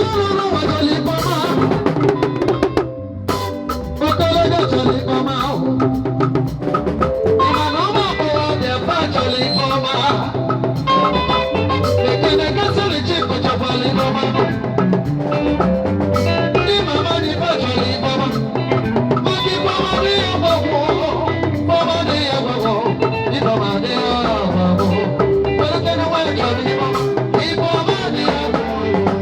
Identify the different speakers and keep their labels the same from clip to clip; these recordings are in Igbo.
Speaker 1: Ezinụlọ nwere ikpe ọma. Okorobịa chọrọ ikpe ọma ahụ. Ịma na ụmụ agbọghọbịa fa chọrọ ikpe ọma. Ekene kesịrị chief chọkwara ikpe ọma. Ndị mama na ife chọrọ ikpe ọma. Maka ikpe ọma dị ya gwagwọ. Ikpe ọma dị ya gwagwọ. Ikpe ọma dị ya gwagwọ. Were kene nwanyị chọrọ ikpe ọma. Ikpe ọma dị ya gwagwọ.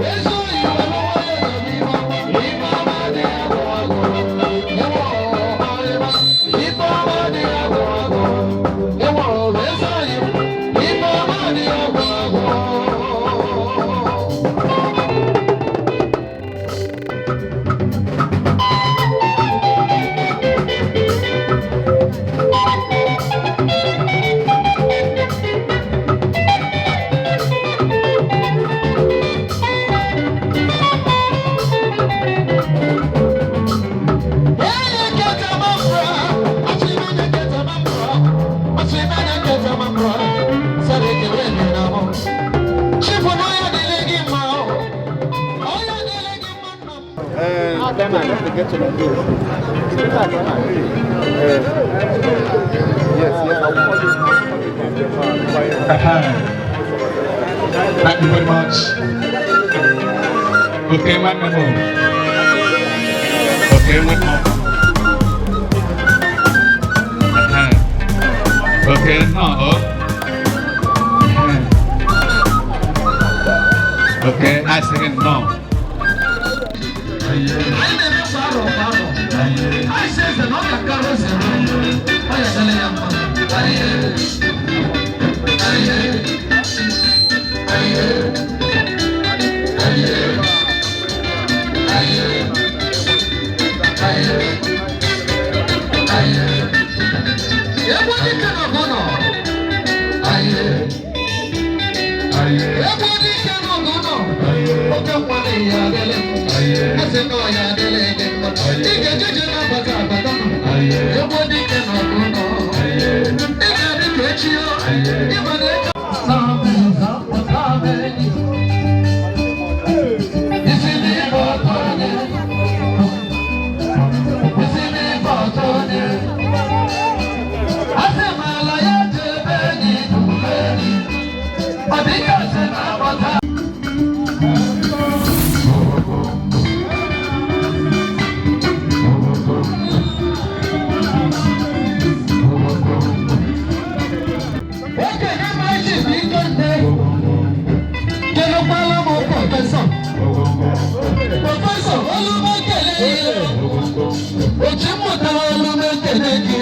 Speaker 1: Ezi oyi were nwayọ chọrọ ikpe ọma. Ikpe ọma dị ya gwagwọ. Ewo ọrịba. Ikpe ọma dị ya gwagwọ. Ewo ezi oyi. Ikpe ọma dị ya gwagwọ.
Speaker 2: Yes, I will call you.
Speaker 3: Thank you very much. Okay, nwanne m. Okay, nwanne m. Okay, no. Okay, I say no.
Speaker 1: Anyị na-eme kwa arọ kwa arọ. Anyị sị eze na ọ ga-akara eze ọ ya dịrị ya mma. Aye, aye, aye, aye, aye, aye, aye. Egwu dike na ọgụ nọ. Aye, egwu dike na ọgụ nọ. Oke nwa na ya adịlị mma. Eze na ọ ya adịlị gị mma. Ị ga-ejeje na-abata abata nọ. Egwu dike na ọgụ nọ. Ị ga-adị ka echi o. Ịma na echi. Isi n'ịbụ ọtọ onye. Isi n'ịbụ ọtọ onye. Asị m ala ya jebe enyi dule enyi. Ọ dịka sị na-agbata. Okenye maji bụ ike nne. Kelekwala m professor. Professor, olu m ekele gị. Ochi m mụtara olu m ekele gị.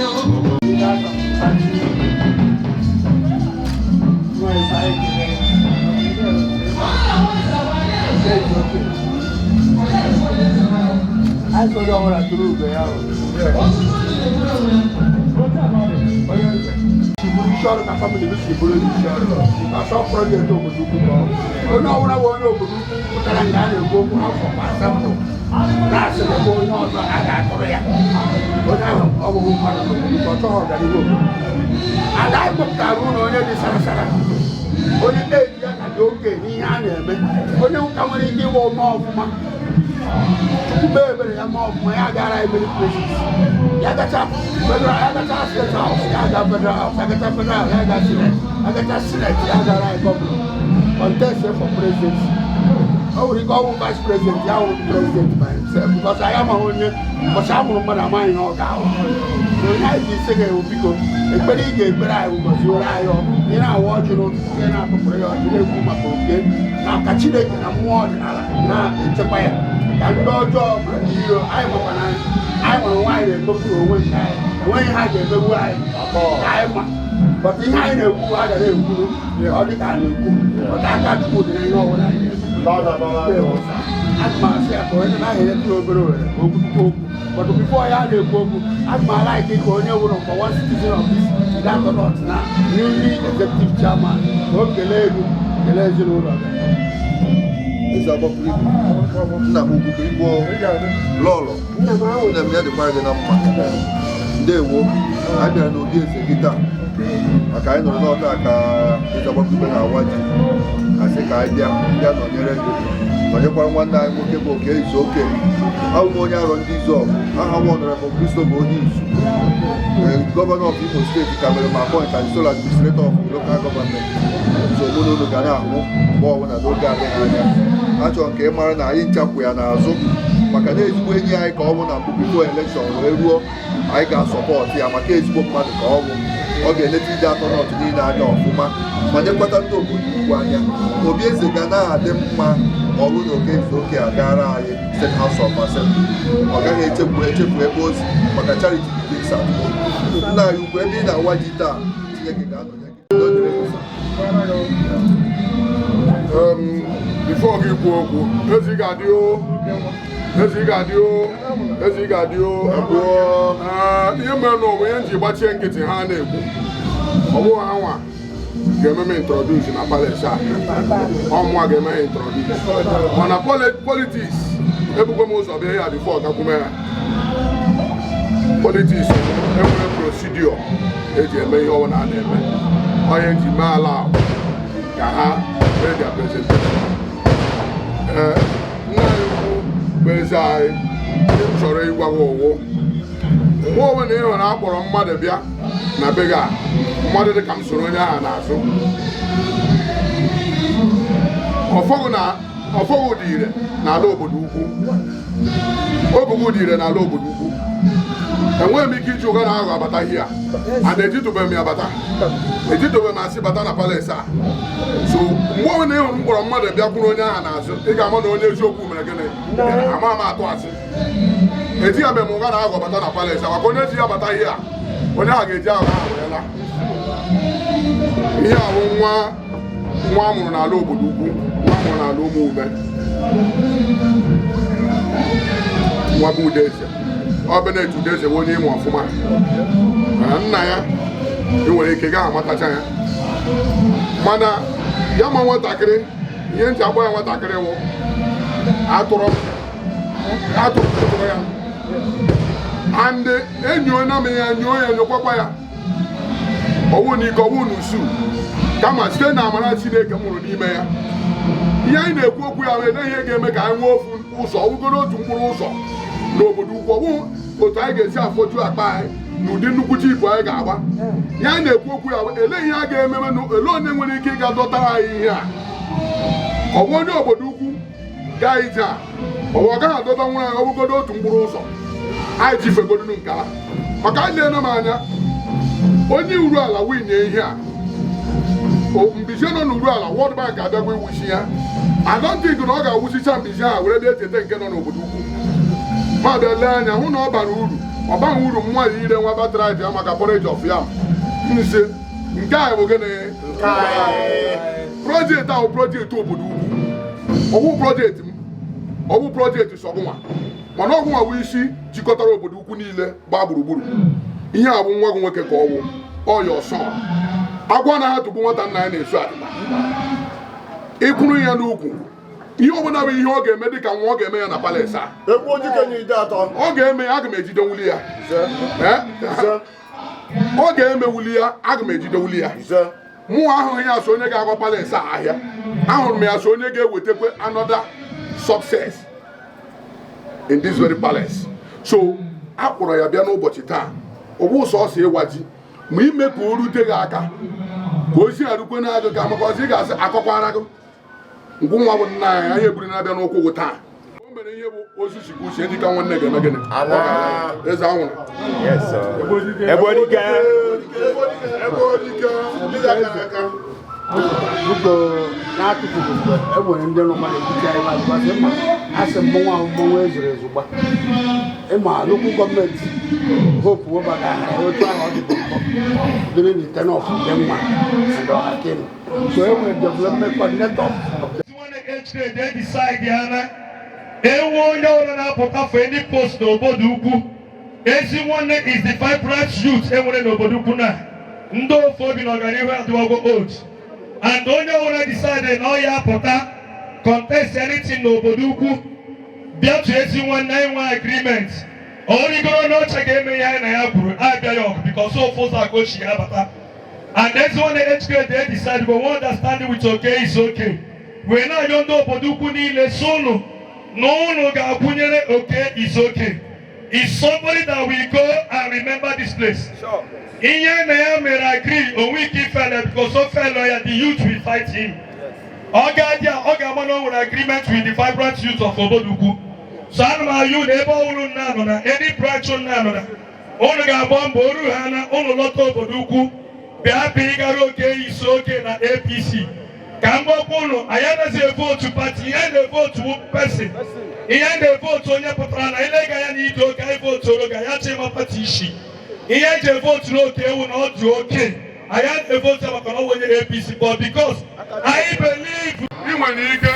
Speaker 2: Anyị sọ onye ọbụla tụrụ ugo ya o. Si bụrụ isi ọrụ ka family m si bụrụ isi ọrụ ọsọ project obodo ukwu ka ọ bụ. Onye ọbụla bụ onye obodo ukwu pụtara nke a na-ekwu okwu afọ asatọ na-asị na ebe onye ọzọ a ga-atụrụ ya, onye ahụ ọ bụghị mmadụ n'obodo ukwu, ọ chọghị ọganihu obodo. Ada anyị kpọpụtara ụlọ onye dị sara sara, onye eji ya ka dị oke n'ihe a na-eme, onye ụka nwere ike ịgba ome ọfụma. Chukwu mee ebere ya mee ọfụma, ya gara many places. Ya gacha federal, ya gacha state house, ya ga federal house, ya gacha federal house, ya ga senate, ya gacha senate, ya gara anyị governor, contest for presidency. O nwere ike ọ bụ vice president, ya wụ president by himself, because anyị amaghị onye ụbọchị a mụrụ mmadụ, amaghị ihe ọ ga-ahụ. Na onye anyị ji isi ga-ewu, biko, ekpere ị ga-ekpere anyị bụ gọziere anyị. Ọ ị na-awa ọjị n'ụtụtụ, ị na-atụpụrụ ya ọjị, na-ekwu maka oke na ka Chineke na mmụọ ọdịnala na-echekwa ya ka ndị ọjọọ ma ndị iro anyị makwa na anyị nwere nwaanyị na-ekpopụrụ onwe nke anyị, enweghị ha ga-emegbu anyị ka anyị ma. But ihe anyị na-ekwu, a ga na-ekwuru ọ dị ka a na-ekwu, but aka Chukwu dị na ihe ọbụla anyị na-eme. Aga m asị ya ka onye naghị enyetụrụ obere ohere ka o kwutukwu okwu, but before ya na-ekwu okwu, aga m a-like ka onye wụrụ number one citizen of this Ideato North na newly executive chairman ka o kelee ego, kelee ezinụlọ gị.
Speaker 4: Eze agbapụrụ ibu, nna m ukwu, igbo lọlọ nne m, ya dịkwara gị na mma. Ndewo. Anyị bịara n'obi eze gị taa maka anyị nụrụ n'ọta ka eze agbapụrụ ibe na-awa ji, asị ka anyị bịa bịa nọnyere gị. Nọnyekwara nwanne anyị nwoke bụ Oke Izuoke. Abụ m onye Arọ Ndị Izuogu. Aha m Honorable Christopher Onye Izu. Governor of Imo State ka mere m appoint as sole administrator of local government. So mụ na unu ga na-ahụ mgbe ọbụla n'oge adịghị anya. Achọrọ m ka ị mara na anyị nchapụ ya n'azụ, maka na ezigbo enyi anyị ka ọ bụ na mbụ. Before election wee ruo, anyị ga-asupport ya, maka ezigbo mmadụ ka ọ bụ. Ọ ga-eleta Ideato North niile anya ọfụma, ma nyekwata ndị obodo ukwu anya. Obi eze ga na-adị mma ma ọ bụrụ na Oke Izuoke agara anyị State House of Assembly. Ọ gaghị echefu echefu ebe o si, maka charity begins at home. Nna anyị ukwu, ebe ị na-awa ji taa, Chineke ga-anọnye gị. Udo dịrị gị, sir.
Speaker 5: Before gị kwuo okwu, ezi ga-adị o, ezi ga-adị o, ezi ga-adị o. Ee, ihe mere n'ụwa, ihe m ji gbachie nkịtị, ha na-ekwu, ọ bụghị ha nwa ga-eme m introduce na palace a, ọmụnwa ga-eme ha introduce. Mana politics ebugbo m ụzọ bịa ya before gakwume ya. Politics enwere procedure eji eme ihe ọbụla a na-eme. Onye eji mee ala ahụ ka ha mee their presentation. Ee, nna anyị ukwu bụ eze anyị, ihe m chọrọ ịgwa gị ụwụ, mgbe ọbụla ị hụrụ akpọrọ mmadụ bịa na be gị a, mmadụ dị ka m soro onye ahụ n'azụ. Ọfọgụ na ọfọgụ dị ire n'ala obodo ukwu, ogugu dị ire n'ala obodo ukwu. Enweghị m ike iji ụga na aghọ abata hia and ejitụbeghị m ya bata, ejitụbeghị m asị bata na palace a. So mgbe ọbụla ị hụrụ m kpọrọ mmadụ bịa kwuru onye ahụ n'azụ, ị ga-ama na onye eziokwu mere gịnị. Ama m atụ asị. Ejighị m ụga na aghọ bata na palace a, maka onye ji ya bata ihe a, onye ahụ ga-eji aghọ ahụ wee laa. Ihe a bụ nwa nwa a mụrụ n'ala obodo ukwu, nwa a mụrụ n'ala ụmụ ume, nwa bụ Udeze. Ọ bụ na-etu Udeze bụ onye ịmụ ọfụma. Mana nna ya, ị nwere ike gaa amatacha ya, mana ya ma nwatakịrị. Ihe ntị akpọ ya nwatakịrị wụ atụrụ atụrụ tụrụ ya and enyo na m ya nyoo ya, nyokwakwa ya. Ọwụ na ike, ọwụ na usu, kama site na amara Chineke mụrụ n'ime ya. Ihe anyị na-ekwu okwu ya wee ihe ga-eme ka anyị nwee ofu ụzọ, ọwụgoro otu mkpụrụ ụzọ n'obodo ukwu, ọwụ otu anyị ga-esi afọju akpa anyị na ụdị nnukwu jeep anyị ga-agba. Ihe anyị na-ekwu okwu ya wee ele ihe a ga-ememe, ele onye nwere ike ịga dọtara anyị ihe a. Ọ bụ onye obodo ukwu gaa ije a, ọ bụ ọ gaghị adọta nwere anyị ọbụgodo otu mkpụrụ ụzọ anyị ji fegodunu nke ahụ, maka anyị na-ene m anya onye Uruala winye ihe a. Mbize nọ n'Uruala, World Bank abịagwa iwuchi ya. I don't think na ọ ga-awụchicha mbize a were bịa echeta nke nọ n'obodo ukwu. Ma bịa lee anya hụ na ọ bara uru, ọ baghị uru mmadụ ire nwa battery ya maka porridge of yam nse. Nke a bụ gịnị? Project ahụ, project obodo ukwu, ọwụ project m, ọwụ project sọgụnwa, mana ọgụnwa bụ isi jikọtara obodo ukwu niile gbaa gburugburu. Ihe a bụ nwa gị nwoke ka ọwụ ọya ọsọ. Agwọ anaghị atụgbu nwata nna ya na-esu adịba. Ịkwụrụ ya n'ukwu, ihe ọbụla bụ ihe ọ ga-eme dịka nwa, ọ ga-eme ya na palace a.
Speaker 4: Egwu ojike na Ideato.
Speaker 5: Ọ ga-eme ya, aga m ejidewuli ya. Eh? Ọ ga-emewuli ya, aga m ejidewuli ya. Mụ ahụghị ya so onye ga-agwa palace a ahịa. Ahụrụ m ya so onye ga-ewetakwa another success in this very palace. So a kpọrọ ya bịa n'ụbọchị taa, ọ bụ sọsọ ịwa ji, ma ime ka o rute gị aka, ka o si arukwe na-agụ ka maka ọzọ ị ga-asị akọkwara gị ngwụ. Nwa bụ nna anyị, anyị eburu na-abịa n'ụkwụ gị taa. O mere ihe bụ osisi ka uche dịka nwanne ga-eme gịnị? Eze anwụrụ.
Speaker 6: Egbodike.
Speaker 4: Egbodike.
Speaker 2: Biko, na-atụfughị mgbe, e nwere ndị nọ mmadụ ebute anyị ma dịkwasị mma asị mmọnwụ ahụ, mmọnwụ ezuru ezu gba ịma local government Hope webata otu ahụ ọ dịbụ mbụ during the tenure of Udenwa and Ohakim. So e nwere development coordinator of the
Speaker 1: Nwanne HK dey decide ya na ewu onye ọbụla na-apụta for any post n'obodo ukwu. Ezi nwanne is the vibrant youth enwere n'obodo ukwu na ndị ofe obi na ọganihu adịwago old, and onye ọbụla decide na ọ ya apụta contest anything n'obodo ukwu, bịa tụ ezi nwanne anyị nwe agreement. Ọ rigoro n'oche ga-eme ihe anyị na ya kwuru abịa ya ọgụ, because ofu ụzọ aka ochie ya bata. And ezi nwanne HK dey decide go one understanding with okay is okay.
Speaker 7: Wee na-ayọ ndị obodo ukwu niile si unu na unu ga-akwụnyere Okey is okay. Is somebody that will go and remember this place. Ihe na ya mere agree onwe ike ifele, because o felo ya, the youth will fight him. Ọ ga-adị a, ọ ga-ama na o nwere agreement with the vibrant youth of obodo ukwu. So ana m ayọ unu, ebe ọhụrụ nna nọ na any branch nna nọ na, unu ga-agba mbọ oru ha na unu lọta obodo ukwu, bịa bịgara Okey is okay na APC. Ka m gwakwa unu, anyị anaghị evote party. Ihe na-evote person, ihe na-evote onye pụtara na ilega ya na ide oke anyị voturu ga ya chịma party isi. Ihe eji evote n'oke ewu na ọ dị oke, anyị na-evote ya maka na ọ bụ onye APC, but because anyị believe.
Speaker 5: Ị nwere ike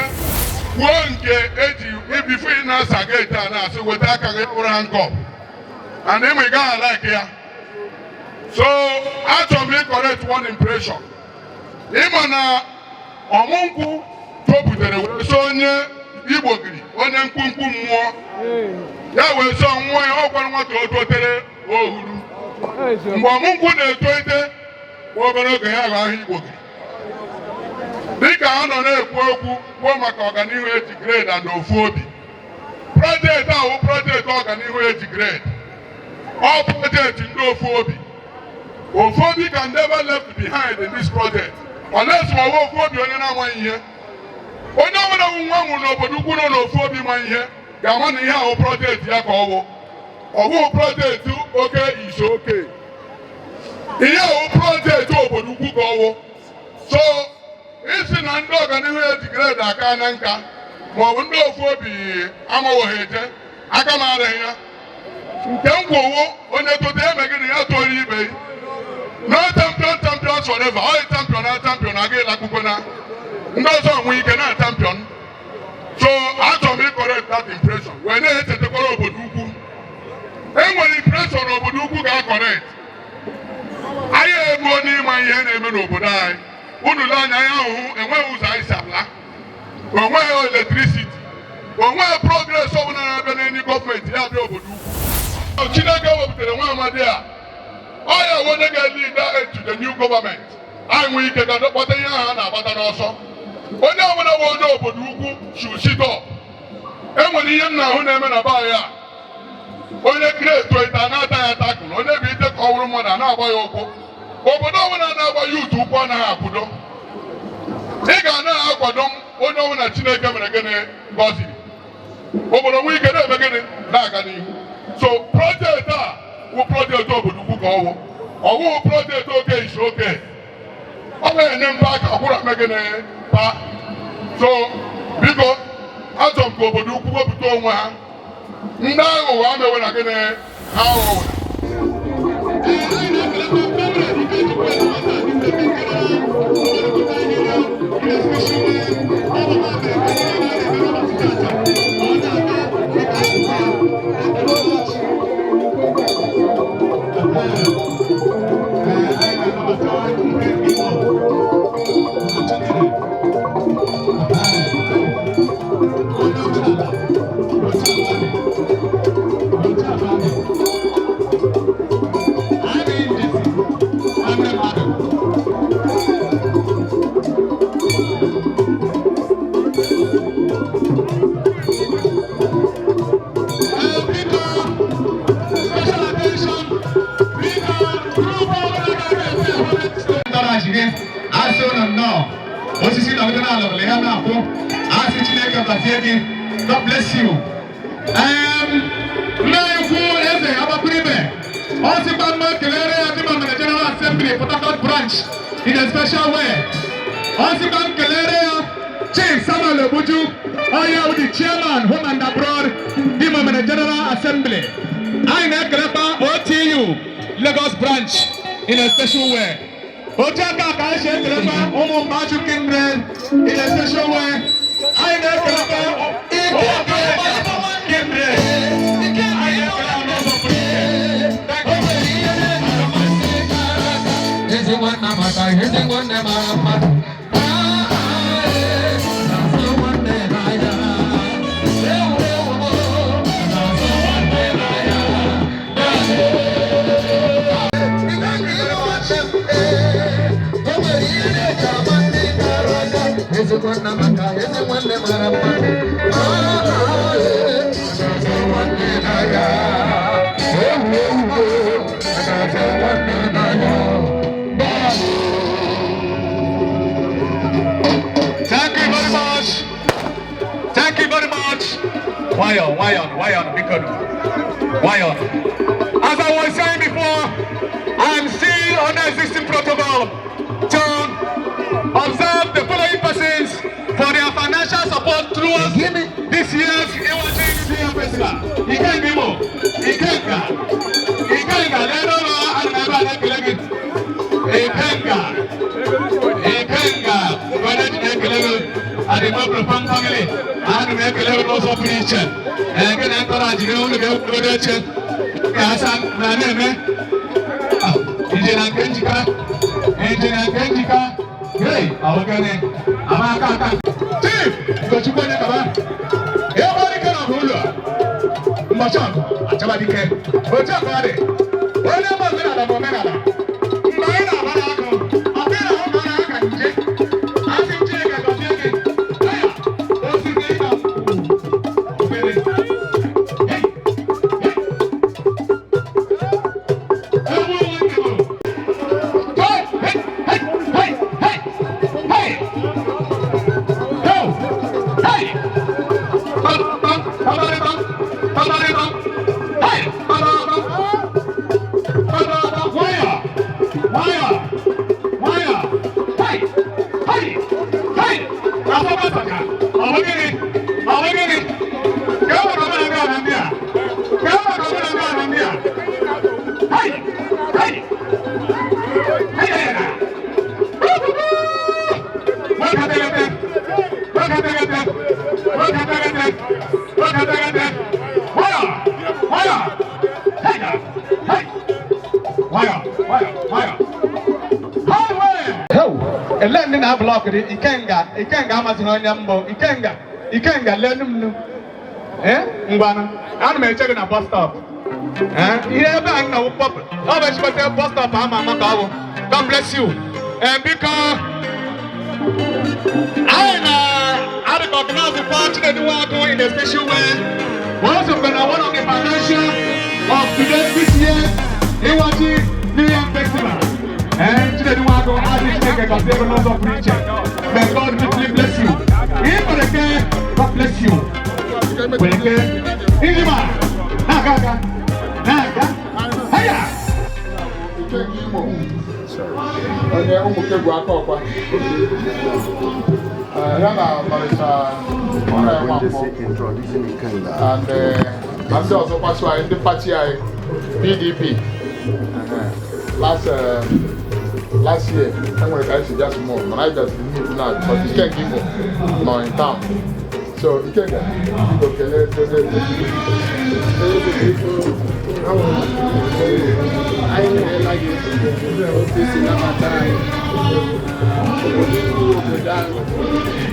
Speaker 5: kwuo nke eji ibifo ị na-asa gate a na-asị weta aka gị bụrụ handcuff and ịma ị gaghị like ya. So achọrọ m ịcorrect one impression. Ịma na ọmụ nkwụ topụtere wee so onye igbogiri, onye mkpumkpu mmụọ ya wee so nwa ya. Ọ gwara nwata o totere ohuru mgbe ọmụ nkwụ na-etolite, nwa obere oge ya ghọọ ahụ igbogiri. Dịka a nọ na-ekwu okwu kwuo maka ọganihu eji grade and ofu obi, project ahụ, project ọganihu eji grade, ọ project ndị ofu obi. Ofu obi can never left behind in this project unless ma ọ bụ ofu obi onye na-amaghị ihe. Onye ọbụla bụ nwa nwụrụ n'obodo ukwu nọ n'ofu obi ma ihe ga-ama na ihe ahụ project ya ka ọ bụ. Ọ bụghị project Okey is okay. Ihe ahụ project obodo ukwu ka ọ bụ. So isi na ndị ọganihu eji grade aka na nka maọbụ ndị ofu obi amaghị eje aka m adịghị ya. Nke m gwowo onye tote eme gịnị ya tụọrọ ibe ya. No champion, champions forever. Ọ champion na champion aga ịlakwukwe na ndị ọzọ nwee ike na champion. So achọrọ m ịcorrect that impression wee na-echetakwara obodo ukwu. Enwere impression obodo ukwu ga-acorrect. Anyị eruo n'ịma ihe na-eme n'obodo anyị. Unu lee anya, anyị ahụhụ enweghị ụzọ anyị si ala, onweghị electricity, onweghị progress ọbụla na-abịa n'enyi gọọmenti ya bịa obodo ukwu. Chineke wepụtara nwa amadi a, ọ ya wụ onye ga-lead to the new government. Anyị nwee ike ga kpọta ihe ahụ a na-agbata n'ọsọ. Onye ọbụla bụ onye obodo ukwu should sit up. Enwere ihe m na-ahụ na-eme na be anyị a. Onye kreto ite a na-ata ya takụl, onye bụ ite ka ọ bụrụ mmadụ a na-agba ya ụkwụ. Obodo ọbụla na-agba ya utu ụkwụ anaghị akwụdo. Ị ga na-akwado onye ọbụla Chineke mere gịnị gọziri obodo nwee ike na-eme gịnị na-aga n'ihu. So project a wụ project obodo ukwu ka ọwụ. Ọwụ project Okey is okay. Ọ na-enye mpa aka ọkwụrụ eme gịnị pa. So biko, achọrọ m ka obodo ukwu wepụta onwe ha. Ndị aghụghọ amewe na gịnị ha aghụghọ.
Speaker 1: Anyị na-ekelekwa Comrade Ikechukwu Ezumata, the Secretary General, Obodo Nigeria, in a special way. Ọ bụ ha mere ka ihe a na-eme n'ụbọchị tata ọ na-aga dịka asụsụ ya. Thank you very much. Ee, anyị na-anabata nke Igbo Ugochinyere, onye omenala Ochiabani, Ochiabani. Anyị ndezi nwanne mmadụ. Ee, biko, special attention, biko, group ọbụla ga-eme
Speaker 3: Ndọrọchi gị asị ụnụ nnọọ. Osisi nọgide n'ala ọbụla ya na-akwụ asị. Chineke gọzie gị. God bless you. Nna anyị ukwu eze agbapụrụ ibe, ọ sịkwa mma kelere ya ndị Mamara General Assembly, Port Harcourt branch, in a special way. Ọ sịkwa m kelere ya Chief Samuel Ogbuju, onye bụ the chairman, home and abroad, ndị Mamara General Assembly. Anyị na-ekelekwa OTU Lagos branch in a special way. Otu aka ka anyị si ekelekwa ụmụ Mbachu Kindred in a special way. Anyị na-ekelekwa ụmụ Kindred. Anyị na-ekele ha n'ụzọ pụrụ iche. Thank you.
Speaker 1: Ezi nwanne maka ezi nwanne mara mma. Na-azụ nwanne n'anya. Ewu ewu, na-azụ nwanne n'anya. O nwere ihe na-eji ama ndị kara aka. Ezi nwanne maka ezi
Speaker 3: much. Nwayọ, nwayọ, nwayọ, biko nụ. Nwayọ. As I was saying before, I'm still under existing protocol to observe the following persons for their financial support throughout this year's Iwaji New Year Festival. Ikenga Imo, Ikenga, Ikenga, lẹ́nu ọ̀rọ̀ àná ebe a na-ekele gị. Ikenga, Ikenga, onye ji na-ekele gị. Adịmọ Profam family, ana m ekele gị n'ụzọ pụrụ iche. Ee, gị na ntọrọ gị unu ga-ekwugodo oche. Ga-asa na na-eme. Injinia nke njika, injinia nke njika, hey, ọ gịnị? Ama aka aka. Chief, Ugochukwu onye kaba. Ebe ọ dike na ọgụ ụlọ. Mbọchị ọgụ, achọba dike. Otu ọgụ ọ dị. Onye ma omenala bụ omenala. Mgbe anyị na-agbara agụ, ọ bịara hụ ka ọ na-aka nje. Asị m Chineke gọzie gị. Aya, osisi ịga. Obere. Hey, hey. Egwu nwoke bụ. Hey, hey, hey, hey, hey. Go. Hey. Bam, bam, bam, bam, bam, bam. Hey, bam, bam, bam, bam. Nwayọ, nwayọ, nwayọ. Hey, hey, hey. Afọ gbasaka. Ọ bụ gịnị? Ọ bụ gịnị? Ka e nwere ọbụla ndị a na ndị a. Ka e nwere ọbụla ndị a na ndị a. Hey, hey. Hey, hey, hey. Wakategete, wakategete, wakategete, wakategete. Nwayọ, nwayọ. Hey, hey. Nwayọ, nwayọ, nwayọ. Highway! Ele ndị na block dị Ikenga, Ikenga amasịghị onye mbụ, Ikenga, Ikenga lenu m nu. Eh, ngwanụ, ana m eche gị na bus stop. Eh, ihe ebe a nọ pọp, ọ bụ ezigbote bus stop ama ama ka ọ bụ. God bless you. Eh, biko, anyị na-recognize Chinedu Nwagụ in a special way. We also been one of the financial of today, this year's Iwaji New Year Festival. And Chinedu Nwagụ, asị Chineke gọzie gị n'ụzọ pụrụ iche. May God richly bless you. Ihe God bless you. Weke, Ijima, na-aga aga, na-aga, haya!
Speaker 5: Ikenga Imo, onye ụmụkegwu aka ọkwa. Eh, ya na Barrister Ọra Nwankwo
Speaker 4: Introducing Ikenga.
Speaker 5: And na ndị ọzọkwa so anyị, ndị party anyị, PDP. Last year enwere ka anyị si bịa small, mana anyị bịaziri nnukwu na, but Ikenga Imo nọ in town. So Ikenga, biko kelee ndị.
Speaker 8: Anyị emeela gị otu esi nabata anyị obodo ukwu, obodo ahụ,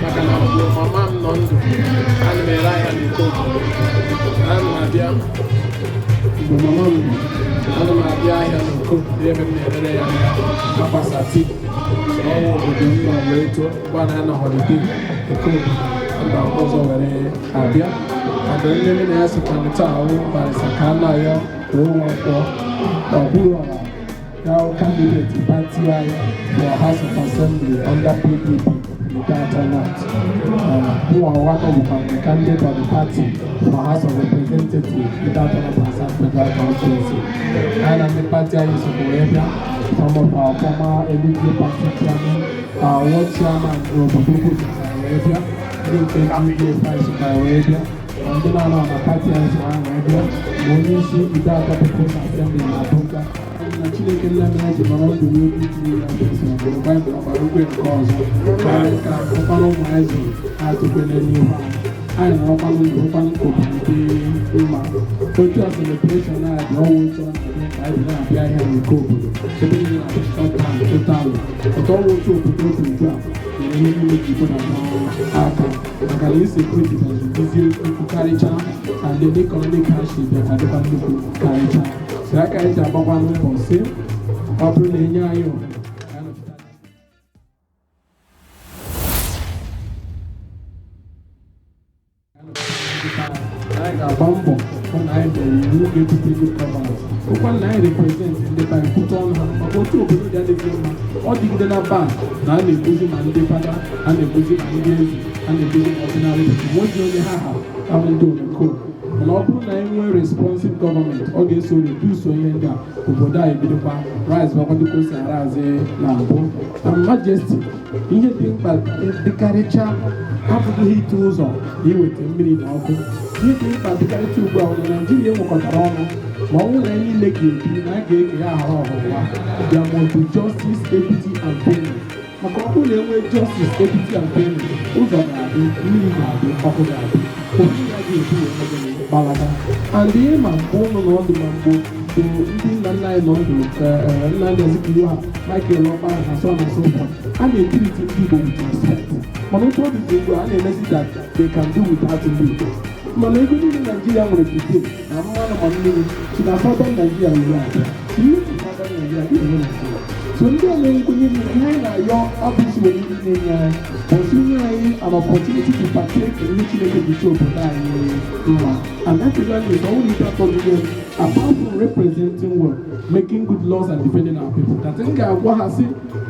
Speaker 8: maka na mgbe mama m nọ ndụ, ana m ere ahịa n'iko obodo. Ana m abịa mgbe mama m nọ, ana m abịa ahịa n'iko obodo ebe m na-erere ya akwasati ọnwa. Obodo m nọ wee too mgbe a na-anọ holiday eke obodo mba ọzọ were abịa. Maka nne m na ya sokwana taa ahụ Barrister ka a na-ayọ Nwankwọ Okwuluọra ya candidate party anyị for House of Assembly under PDP Ideato North. Mụnwa Nwako bụkwa the candidate of the party for House of Representatives, Ideato North and South Federal Constituency. Anyị na ndị party anyị sokwa wee bịa, some of our former Enugu party chairman, our ward chairman n'obodo ukwu sokwara wee bịa, ndị nke GDF anyị sokwara wee bịa, ma ndị na-anọ na party anyị sokwara wee bịa, ma onye isi Ideato People's Assembly na Abuja. Na Chineke nna mere ji nọrọ ndụ n'oge itinye ya festival bụ Baịbụl ọgbara ogwe nke ọzọ karị ka ụkpara ụmụ anyị zụrụ ha tụkwele n'ihu anyị. Anyị nọrọkwanụ ndụ hụkwanụ ka obodo dị mma otu a. Celebration a dị ọnwa otu ọ na-adị ka anyị na-abịa ahịa n'eke obodo, ebe niile na-abụ shutdown total. Ọtọ ọnwa otu obodo dị ugbu a nyere ihe niile ji gbụdata aka, maka na insecurity bịaziri dizie nnukwu karịchaa, and the economic hardship bịakwa dịkwa nnukwu karịchaa. So aka anyị ji agbakwanụ mbọ si ọ bụrụ na enye anyị ohere ka anyị nọchite anya anyị, ga-agba mbọ. Hụ na anyị mere iwu ga-ebute good governance, ụkwa na anyị represent ndị be anyị, kwute ọnụ ha maka otu obodo dị adịghị mma. Ọ dịgide na ban na a na-ebuzi ma ndị fada, a na-ebuzi ma ndị eze, a na-ebuzi ma ordinary people, nweghị onye ha ha ahụ ndị omekome. Mana ọ bụrụ na anyị nwee responsive gọọmenti, ọ ga-eso reduce onye ndị a, obodo a ebidokwa rise bakwa dịka o si arazi na mbụ. Na Majesty, ihe dị mkpa dịkarịcha abụghị ite ụzọ na iweta mmiri na ọkụ. Ihe dị mkpa dịkarịcha ugbu a bụ na Naijiria enwekọtara ọnụ, ma ọ bụrụ na anyị niile ga-ebi na a ga-eke ya aghara ọhụwa. There must be justice, equity and fairness, maka ọ bụrụ na enwee justice, equity and fairness, ụzọ ga-adị, mmiri ga-adị, ọkụ ga-adị, obodo ya ga-ebu wee gịnị gbalaga. And ihe ma mgbe ụnụ nọ ọdụ, ma mgbe bụ ndị nna nna anyị nọ ndụ, Nnamdi Azikiwe ha, Michael Okpara na so on and so forth, a na-etreat ndị Igbo with respect. Mana otu ọ dịzi ugbu a, a na-emezi that they can do without ndị Igbo. Mana ego niile Naijiria nwere today, na mmanụ ma mmiri, si na Southern Nigeria were abịa. Ihe si Southern Nigeria ga-enwe Nigeria. So ndị a na-ekwenye ihe anyị na-ayọ abụzi nwere ndị na-enye anyị bụzi nye anyị an opportunity to partake in ihe Chineke ji chọọ obodo anyị mma. And that is why it's only atọgide, apart from representing well, making good laws and defending our people, that m ga-agwa ha sị,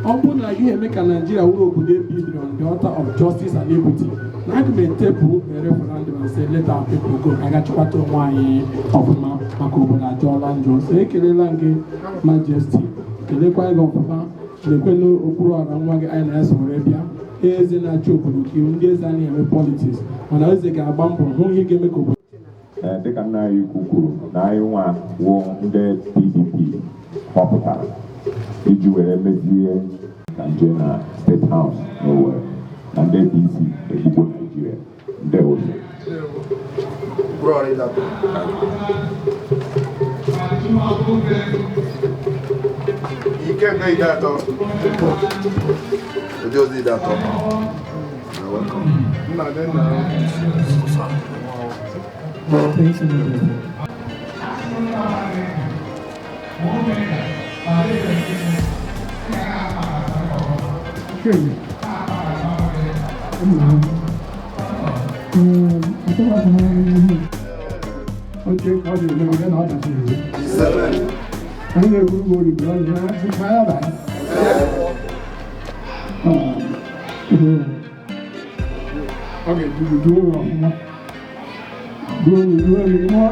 Speaker 8: ọ bụrụ na agaghị eme ka Nigeria wụrụ obodo ebidoro on the altar of justice and equity, na aga m etepụ a referendum and say let our people go, ka aga chịkwata onwe anyị ọfụma, maka obodo ajọọla njọ. So ekelela m gị, Majesty, kelekwa gị ọfụma. Lekwenu okpuru ọra nwa gị anyị na-eso were bịa, eze na-achị obodo ka ndị eze anaghị eme politics, mana eze ga-agba mbọ hụ ihe ga-eme ka obodo
Speaker 6: Ee, dịka nna anyị ukwu kwuru na anyị nwa wụ ndị PDP họpụtara iji were mezie ka nje na State House n'Owerri na ndị APC egbugbo Naijiria. Ndewo.
Speaker 4: Bro, Idatọ.
Speaker 2: Ikenga Idatọ.
Speaker 4: Ojú ozi Idatọ. You're welcome.
Speaker 5: Nna dị nna.
Speaker 8: Thank you, Majesty.
Speaker 9: Surely. Oche ka ọ dị eme onye na ọ dachiri. Anyị na-egwu ugbo olugbo ọnụ ya sịkwa ya banye. Ọ ga-edu duo ya ọfụma. Duo ya, duo ya,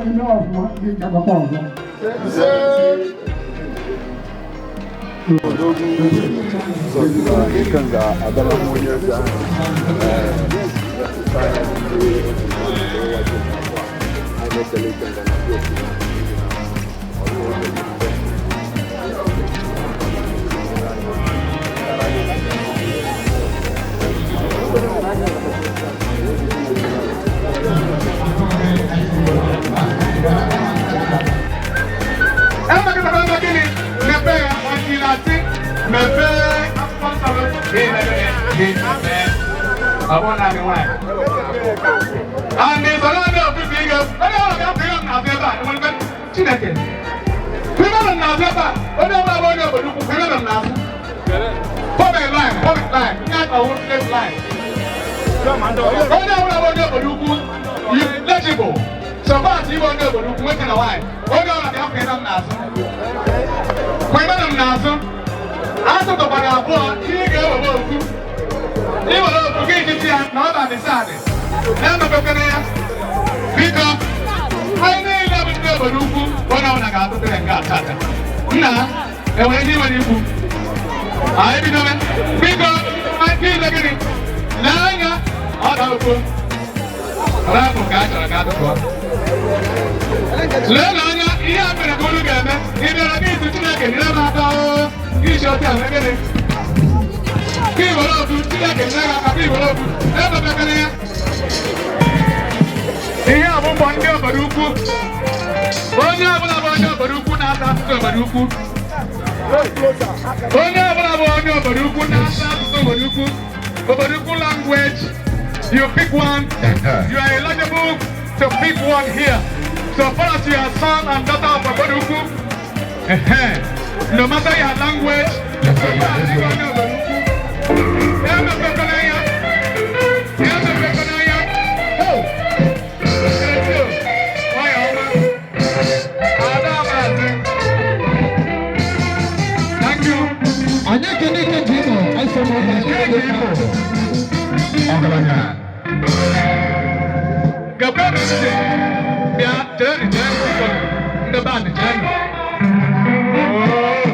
Speaker 9: ime ọfụma, gị gakọkwa ọzọ.
Speaker 4: Ikenga abịala m onye eze ahụ. Anyị na-ekele Ikenga na ndị otu ya n'ihi na ọ dịghị oge dị mfe.
Speaker 3: Emekọtara ebe gịnị mepee ya ọdịnasị, mepee akwụkwọ nsọ gị, gị mepee. Ọ bụrụ naanị nwaanyị. And sọrọ ndị ofufe ike, onye ọbụla ga-apụ ihe m na-azụ ebe a, enwere ebe Chineke. Kwime m n'azụ ebe a, onye ọbụla bụ onye obodo ukwu, kwime m n'azụ. Form a line, form a line, nye aka wụ straight line. Onye ọbụla bụ onye obodo ukwu, you legible. So far as ịbụ onye obodo ukwu, nwoke na nwaanyị, onye ọbụla ga-apụ ihe m n'azụ. Kwime m n'azụ. Asụtụkwara abụọ, ihe ga-ewere okwu. Iwere okwu gị jiti ya na ọ na-adịsị adị. Na-emepekwana ya. Biko, anyị niile bụ ndị obodo ukwu, onye ọbụla ga-atụtụrụ nke a tata. Nna, enwere ihe nwere ikwu. Anyị bidobe. Biko, anyị niile gịnị? Lee anya, ọ da okwu. Rapụ nke a chọrọ ka atụtụọ. Lee n'anya, ihe a mere ka unu ga-eme. Ị bịara gị izu Chineke nyere m aka oo. Gị si otu a mee gịnị? Gị were okwu, Chineke nyere gị aka, gị were okwu. Emepekwana ya. Ihe a bụ mbọ ndị obodo ukwu. Onye ọbụla bụ onye obodo ukwu na-asa asụsụ obodo ukwu. Onye ọbụla bụ onye obodo ukwu na-asa asụsụ obodo ukwu. Obodo ukwu language, you pick one. You are eligible to pick one here. So far as you are son and daughter of obodo ukwu, no matter your language, so far as you are onye obodo ukwu, emepekwana ya. Emepekwana ya. Oh! Nwayọ ọma. Geenụ ntị. Bịa, jeenụ, jeenụ, biko. Ndị band, jeenụ. Oh.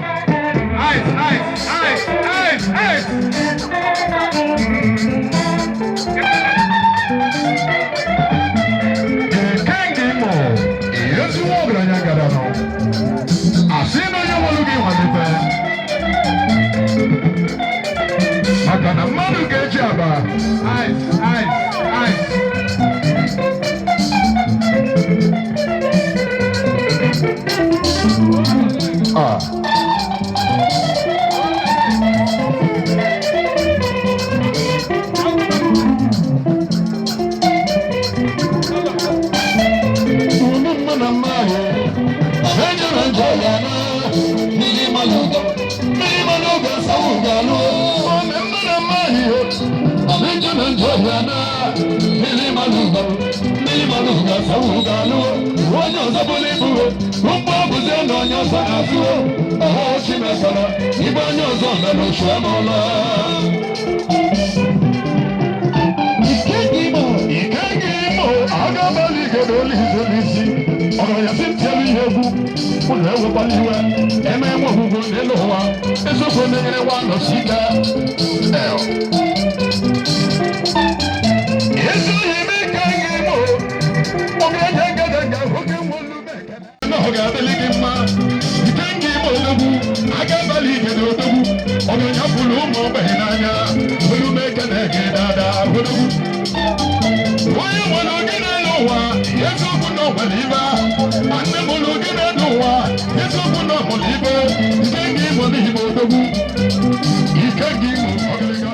Speaker 3: Ice, ice, ice, ice, ice.
Speaker 10: King Imo, ezigbo ọgaranya gara nọ. Asị na onye nwere gị nwalite. Maka na mmadụ ga-eji aba.
Speaker 3: Ice, ice, ice.
Speaker 10: Ah. Onye ọzọ bụla ibu mgbe ọ bụzie na onye ọzọ azụo ọha chimesara ibe onye ọzọ mere ochu amụla. Ike gị imo agabali igede olize n'isi ọgaranya si ntịelu ihe egwu unu ewekwala iwe eme enwe ogbugbu n'elu ụwa eziokwu emenyere nwa nọsi ike. Ezi ohi ime ike gị imo ọgaranya ngada oke nwolu na ọ ga-adịlị gị mma. Ike nga ime odogwu agabali igede odogwu ọgaranya pụrụ ụmụ ogbenye n'anya olumeke na-ege dada odogwu onye nwere oge n'elu ụwa eziokwu na ọgbara ibe ma nne mụrụ oge n'elu ụwa eziokwu na ọmụrụ ibe. Ike nga imo n'ime odogwu ike nga imo ọgịrịga.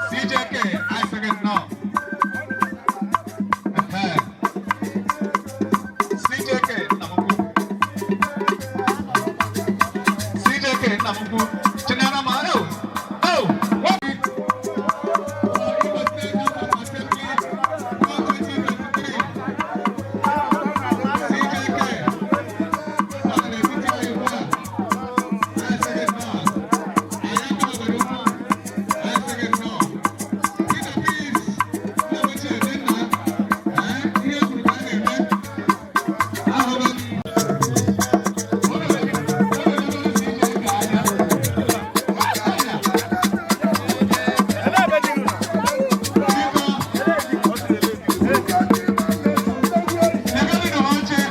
Speaker 3: CJK, I second now. CJK, Namuku. CJK, Namuku. Chinara ma, oh, oh, what? Imo State House of Assembly, 2023. CJK, ọ na-etiti anyị ugbu a. I second now. Anyị aka obodo ukwu. I second now. Peter Peace, nna m ochie dị nna, ihe kwuru ka a na-eme. Ahụrụ m. Ọ na-eme CJK anya. Biko, nyegodi na oche,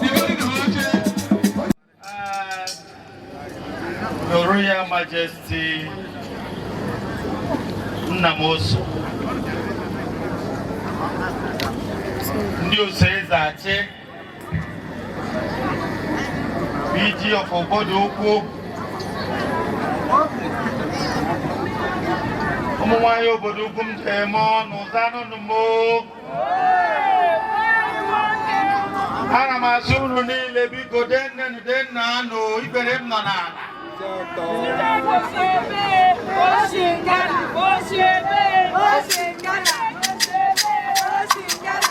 Speaker 3: nyegodi na oche.
Speaker 7: Your Royal Majesty Nnamosu, ndị oso eze achị, PG of obodo ukwu, ụmụ nwanyị obodo ukwu m ji eme ọnụ zanụnụ m o. Ana m asị unu niile, biko, dennenu denna anụ ibere m nọ n'ala.
Speaker 11: Oshingana, Oshebe, Oshingana, Oshingana.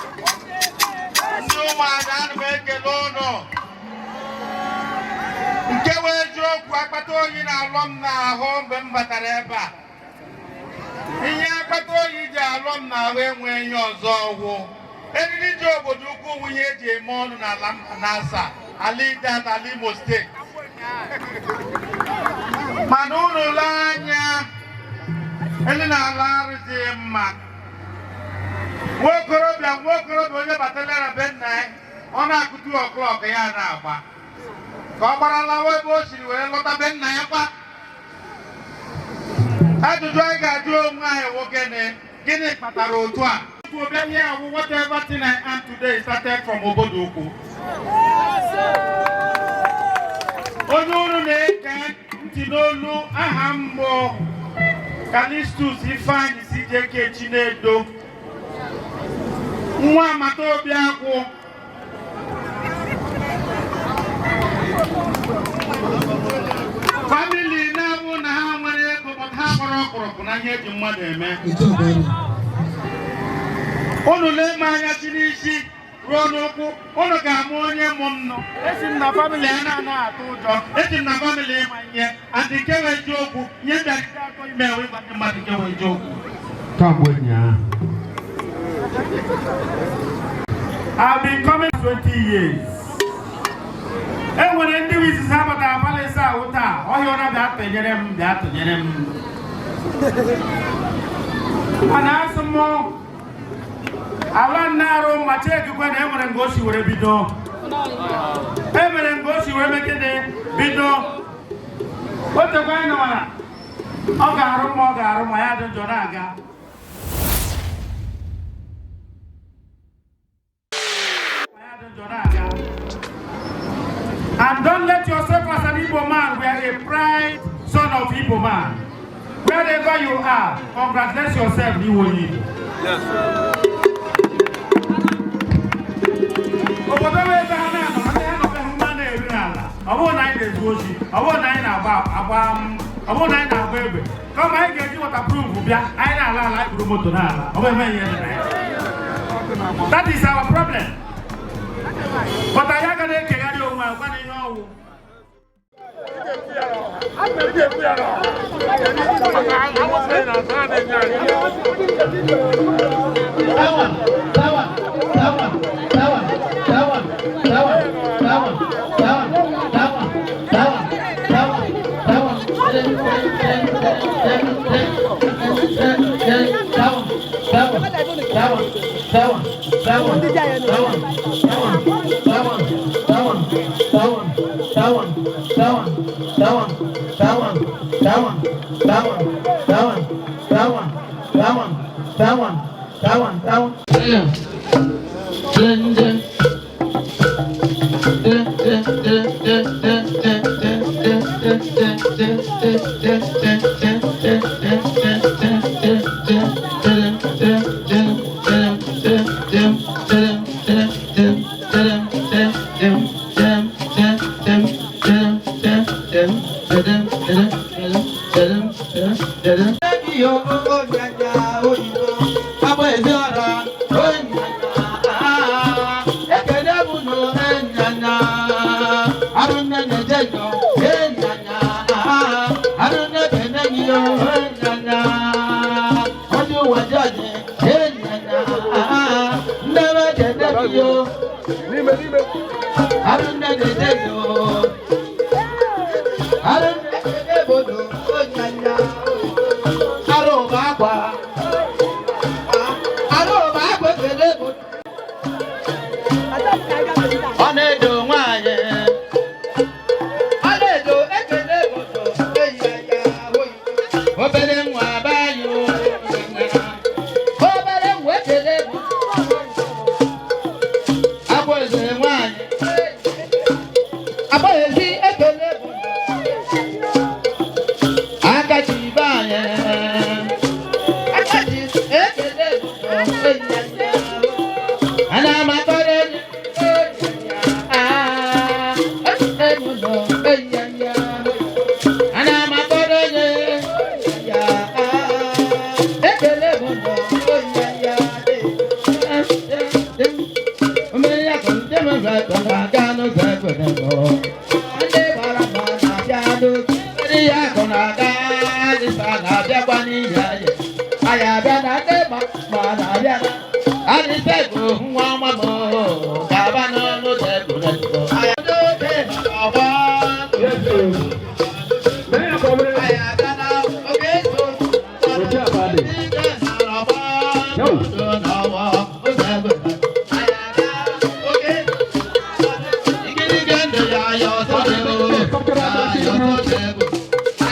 Speaker 7: Ndị ụmụada, ana m ekele ụnụ. Nke wee eziokwu, akpata oyi na-alọ m n'ahụ mgbe m batara ebe a. Ihe akpata oyi ji alọ m n'ahụ enwe ihe ọzọ ọgwụ eriri ji obodo ukwu wụ ihe eji eme ọnụ n'ala mba na-asa ala ide ala Imo Steeti. Mana unu lee anya elu na ala arụzighị mma. Nwokorobịa, nwokorobịa onye batara na be nna ya, ọ na-akụtu o'clock ya na-agba ka ọ gbara lawa ebe o siri wee lọta be nna ya kwa. Ajụjụ anyị ga-ajụ onwe anyị wụ gịnị?
Speaker 12: Gịnị kpatara otu a? Bịa here awụ, whatever thing I am today started from obodo ukwu. Onye unu na-ege ntị n'olu, aha mbụ Callistus Ifeanyi CJK Chinedo, nwa amata obi akwụ. Family na-abụ na ha nwere ego, but ha gbara ọkpụrụkpụ na ihe eji mmadụ eme. Unu lee m anya chi n'isi ruo n'ụkwụ, unu ga-ama onye mụ m nọ. Esi m na family a na-anaghị atụ ụjọ. Esi m na family ịma ihe and nke wee eziokwu. Ihe m bịara atọ ime ewe ịgwa ndị mmadụ nke wee eziokwu.
Speaker 13: Kamgbe ụnyaahụ.
Speaker 12: I've been coming 20 years. E nwere ndị izizi ha batara palace ahụ taa. Ọhịa ọra, bịa tụnyere m, bịa tụnyere m. Mana asị m ala nna arụ ma chekikwe na e nwere nga o si were bido. E mere nga o si were megide bido. O tekwa anyị nọwara. Ọ ga-arụ mma, ọ ga-arụ ma ya dị njọ na-aga. Ma ya dị njọ na-aga. And don't let yourself as an Igbo man, we are a pride son of Igbo man. Wherever you are, congratulate yourself, Igbo Igbo. Obodo bụ ebe ha na-anọ, ndị ha nọ be ha mma na-eri n'ala. Ọ bụrụ na anyị na-ezu ohi, ọ bụrụ na anyị na-agba agba, ọ bụrụ na anyị na-agba egbe, kama anyị ga-eji waterproof bịa, anyị na-ala ala, anyị buru moto n'ala. Ọ bụ eme ihe dị na ya. That is our problem. But anyị agaghị ekegharị onwe anyị gwa na ihe ọwụ.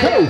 Speaker 13: Hey!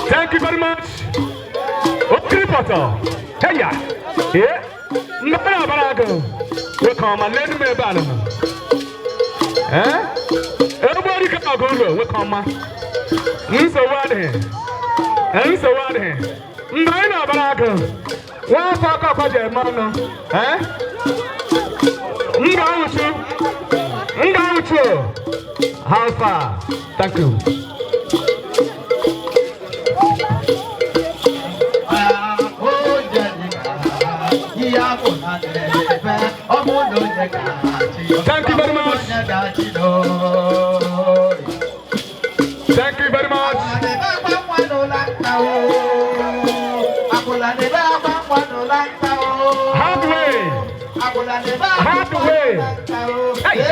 Speaker 3: Thank you very much. Okiripoto. Heya. Yeah. Mbara barago. Welcome and let me ban. Eh? Everybody come go. Welcome. Nso wade. Nso wade. Mbara barago. Wa fa ka kwa je ma no. Eh? Nga uchu. Nga uchu. How far? Thank you. Thank you very much. Thank you very much. Hard way. Hard way. Hey.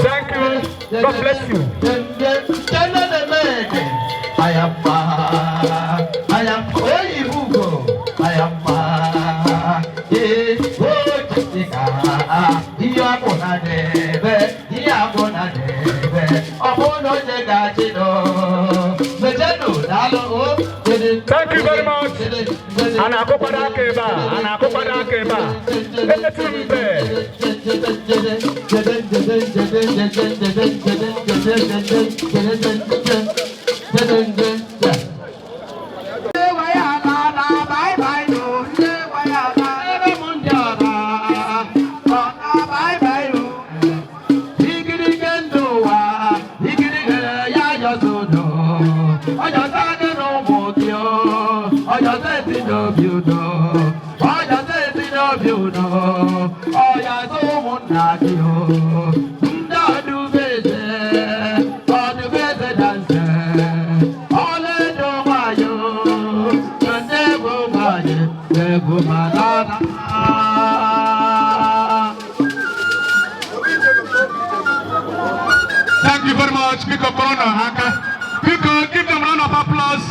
Speaker 3: Thank you. God bless you. Thank you very much. Anakopada keba, anakopada keba. Etumbe. Thank you very much. Biko Corona Haka. Biko, give them a round of applause.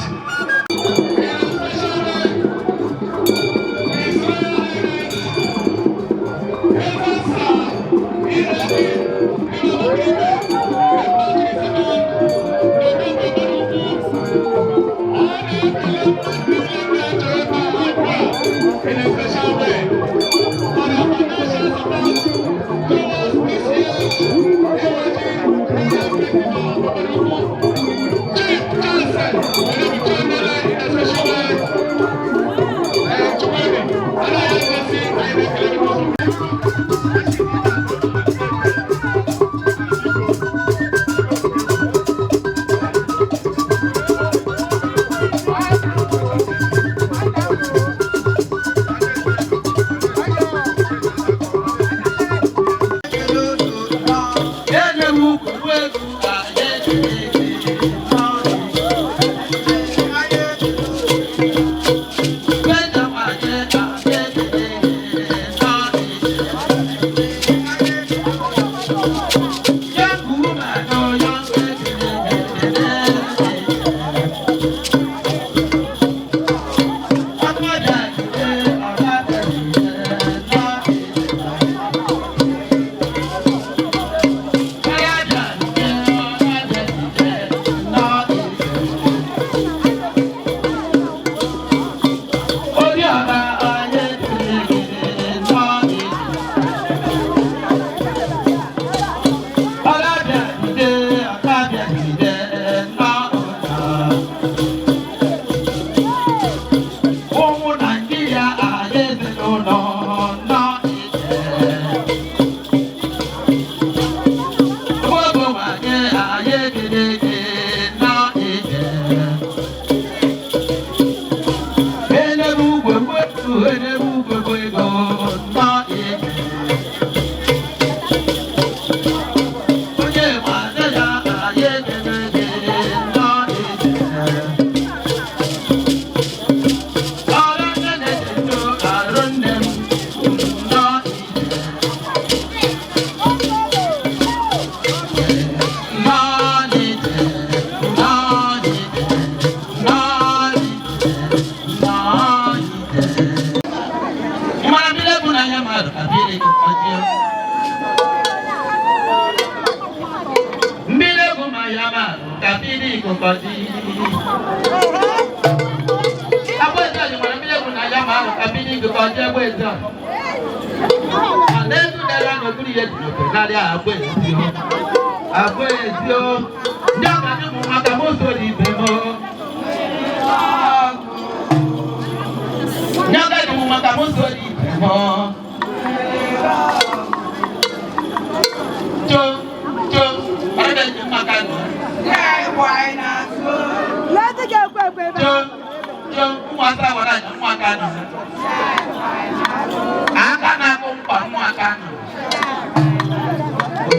Speaker 3: in a special way for their financial support towards this year's Iwaji Royal Festival of Obodo. Chief Johnson Onobuchondole in a special way. Chukwudi, anaghị egosi anyị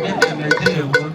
Speaker 3: na-ekele gị n'ụzọ.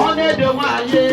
Speaker 1: Ọ na-edo nwaanyị.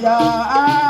Speaker 1: Yeah.